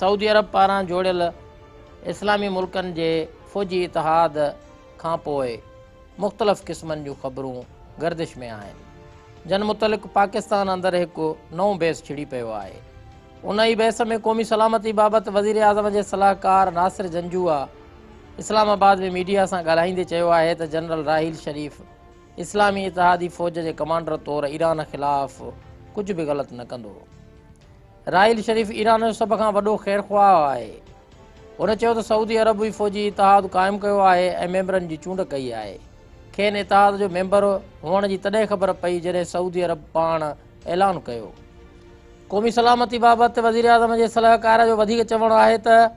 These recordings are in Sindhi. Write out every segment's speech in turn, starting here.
سعودي عرب پاران جوڙيل اسلامي ملڪن جي فوجي اتحاد کان پوء مختلف قسمن جون خبرون گردش ۾ آهن، جن متعلق پاڪستان اندر هڪ نئون بحث ڇڙي پيو آهي. ان ئي بحث ۾ قومي سلامتي بابت وزيراعظم جي صلاحڪار ناصر جنجوعه اسلام آباد ۾ ميڊيا سان ڳالهائيندي چيو آهي ته جنرل راحيل شريف اسلامي اتحادي فوج جي ڪمانڊر طور ايران خلاف ڪجهه به غلط نه ڪندو. راحيل شريف ايران جو سڀ کان وڏو خيرخواهه آهي. هن چيو ته سعودي عرب ئي فوجي اتحاد قائم ڪيو آهي ۽ ميمبرن جي چونڊ ڪئي آهي. کين اتحاد جو ميمبر هئڻ جي تڏهن خبر پئي جڏهن سعودي عرب پاڻ اعلان ڪيو. قومي سلامتي بابت وزيراعظم جي صلاحڪار جو وڌيڪ چوڻ آهي ته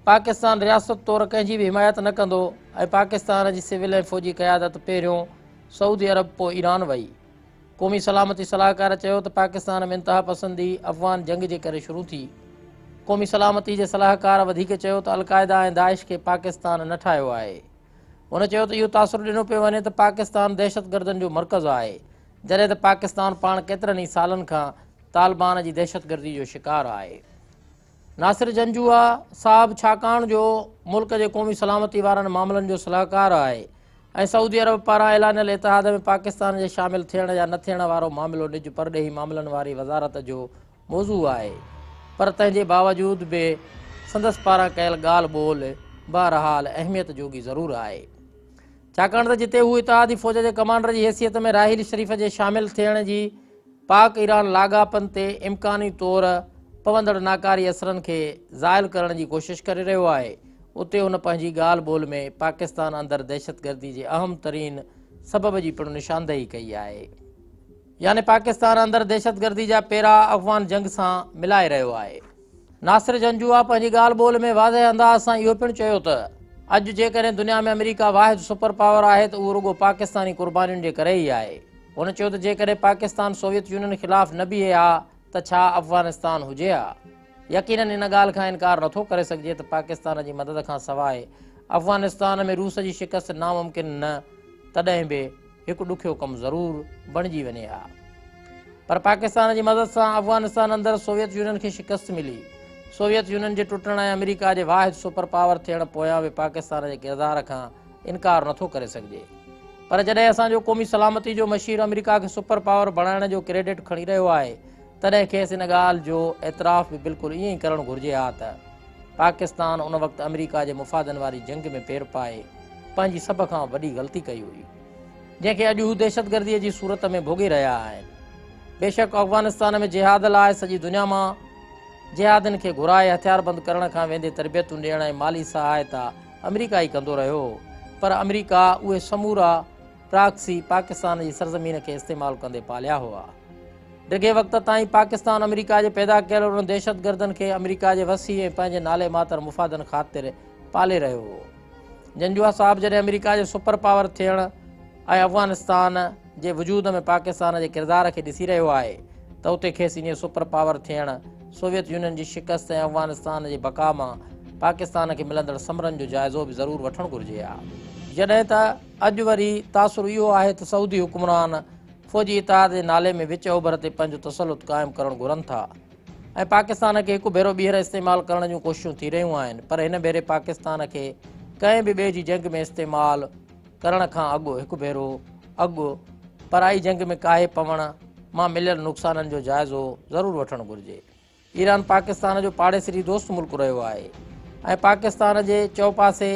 پاڪستان رياست طور ڪنهن جي به حمايت نه ڪندو ۽ پاڪستان جي سول ۽ فوجي قيادت پهريون سعودي عرب پوء ايران وئي. قومي سلامتي صلاحڪار چيو ته پاڪستان ۾ انتهاپسندي افغان جنگ جي ڪري شروع ٿي. قومي سلامتي جي صلاحڪار وڌيڪ چيو ته القاعده ۽ داعش کي پاڪستان نه ٺاهيو آهي. هن چيو ته اهو تاثر ڏنو پيو وڃي ته پاڪستان دهشتگردن جو مرڪز آهي، جڏهن ته پاڪستان پاڻ ڪيترن ئي سالن کان طالبان جي دهشتگردي جو شڪار آهي. ناصر جنجوعه صاحب ڇاڪاڻ جو ملڪ جي قومي سلامتي وارن معاملن جو صلاحڪار آهي ۽ سعودي عرب پاران اعلانيل اتحاد ۾ پاڪستان جي شامل ٿيڻ يا نه ٿيڻ وارو معاملو نج پرڏيهي معاملن واري وزارت جو موضوع آهي پر تنهن جي باوجود به سندس پاران ڪيل ڳالهه ٻولهه بهرحال اهميت جوڳي ضرور آهي. ڇاڪاڻ ته جتي هو اتحادي فوج جي ڪمانڊر جي حيثيت ۾ راحيل شريف جي شامل ٿيڻ جي پاڪ ايران لاڳاپن تي امڪاني طور پوندڙ ناڪاري اثرن کي زائل ڪرڻ جي ڪوشش ڪري رهيو آهي، اتي هن پنهنجي ڳالهه ٻولهه ۾ پاڪستان اندر دهشتگردي جي اهم ترين سبب جي پڻ نشاندهي ڪئي آهي. يعني پاڪستان اندر دهشتگردي جا پيرا افغان جنگ سان ملائي رهيو آهي. ناصر جنجوعه پنهنجي ڳالهه ٻولهه ۾ واضح انداز سان اهو پڻ چيو ته اڄ جيڪڏهن دنيا ۾ آمريڪا واحد سپر پاور آهي ته اهو رڳو پاڪستاني قربانين جي ڪري ئي آهي. هن چيو ته جيڪڏهن پاڪستان سوويت يونين خلاف نه بيهي ها ته ڇا افغانستان هجي ها؟ يقينن ان ڳالهه کان انڪار نٿو ڪري سگهجي ته پاڪستان جي مدد کان سواء افغانستان ۾ روس جي شڪست ناممڪن نه تڏهن به هڪ ڏکيو ڪم ضرور بڻجي وڃي ها. پر پاڪستان جي مدد سان افغانستان اندر سوويت يونين کي شڪست ملي. سوويت يونين جي ٽٽڻ ۽ آمريڪا جي واحد سپر پاور ٿيڻ پويان به پاڪستان جي ڪردار کان انڪار نٿو ڪري سگهجي. پر جڏهن اسان جو قومي سلامتي جو مشير آمريڪا کي سپر پاور بڻائڻ جو ڪريڊٽ کڻي رهيو آهي تڏهن کيس ان ڳالهه جو اعتراف به بلڪل ائين ئي ڪرڻ گهرجي ها ته پاڪستان ان وقت آمريڪا جي مفادن واري جنگ ۾ پير پائي پنهنجي سڀ کان وڏي غلطي ڪئي هئي. جنهن کي اڄ هو دهشتگرديء جي صورت ۾ ڀوڳي رهيا آهن. بيشڪ افغانستان ۾ جهاد لاء سڄي دنيا مان جهادين کي گهرائي هٿياربند ڪرڻ کان ويندي تربيتون ڏيڻ ۽ مالي سهائتا آمريڪا ئي ڪندو رهيو هو پر آمريڪا اهي سمورا پراڪسي پاڪستان جي سرزمين کي استعمال ڪندي پاليا هئا. ڊگهي وقت تائين پاڪستان آمريڪا جي پيدا ڪيل انهن دهشتگردن کي آمريڪا جي وسيع ۽ پنهنجي نالي ماتر مفادن خاطر پالي رهيو هو. جنجوعه صاحب جڏهن آمريڪا جي سپر پاور ٿيڻ ۽ افغانستان جي وجود ۾ پاڪستان جي ڪردار کي ڏسي رهيو آهي ته اتي کيس انهيء سپر پاور ٿيڻ، سوويت يونين جي شڪست ۽ افغانستان جي بقا مان پاڪستان کي ملندڙ ثمرن جو جائزو به ضرور وٺڻ گهرجي ها. جڏهن ته اڄ وري تاثر اهو آهي ته سعودي حڪمران فوجي اتحاد جي نالي ۾ وچ اوڀر تي پنهنجو تسلط قائم ڪرڻ گهرن ٿا. ۽ پاڪستان کي هڪ ڀيرو ٻيهر استعمال ڪرڻ جون ڪوششون ٿي رهيون آهن پر هن ڀيري پاڪستان کي ڪنهن به ٻئي جي جنگ ۾ استعمال ڪرڻ کان اڳ هڪ ڀيرو اڳ پرائي جنگ ۾ ڪاهي پوڻ مان مليل نقصانن جو جائزو ضرور وٺڻ گهرجي. ايران پاڪستان جو پاڙيسري دوست ملڪ رهيو آهي ۽ پاڪستان جي چئوپاسي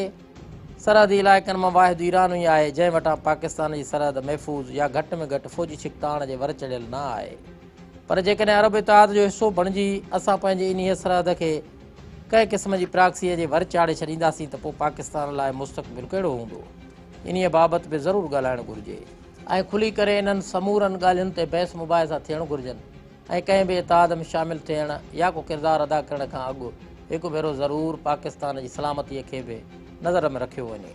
سرحدي علائقن مان واحد ايران ئي آهي جنهن وٽان پاڪستان جي سرحد محفوظ يا گهٽ ۾ گهٽ فوجي ڇڪتاڻ جي ور چڙهيل نه آهي. پر جيڪڏهن عرب اتحاد جو حصو بڻجي اسان پنهنجي انهيء سرحد کي ڪنهن قسم جي پراڪسيء جي ور چاڙهي ڇڏينداسين ته پوء پاڪستان لاء مستقبل ڪهڙو هوندو؟ انهيء بابت به ضرور ڳالهائڻ گهرجي. ۽ کلي ڪري انهن سمورن ڳالهين تي بحث مباحثا ٿيڻ گهرجن ۽ ڪنهن به اتحاد ۾ شامل ٿيڻ يا ڪو ڪردار ادا ڪرڻ کان اڳ هڪ ڀيرو ضرور پاڪستان جي سلامتيء کي به نظر ۾ رکيو وڃي.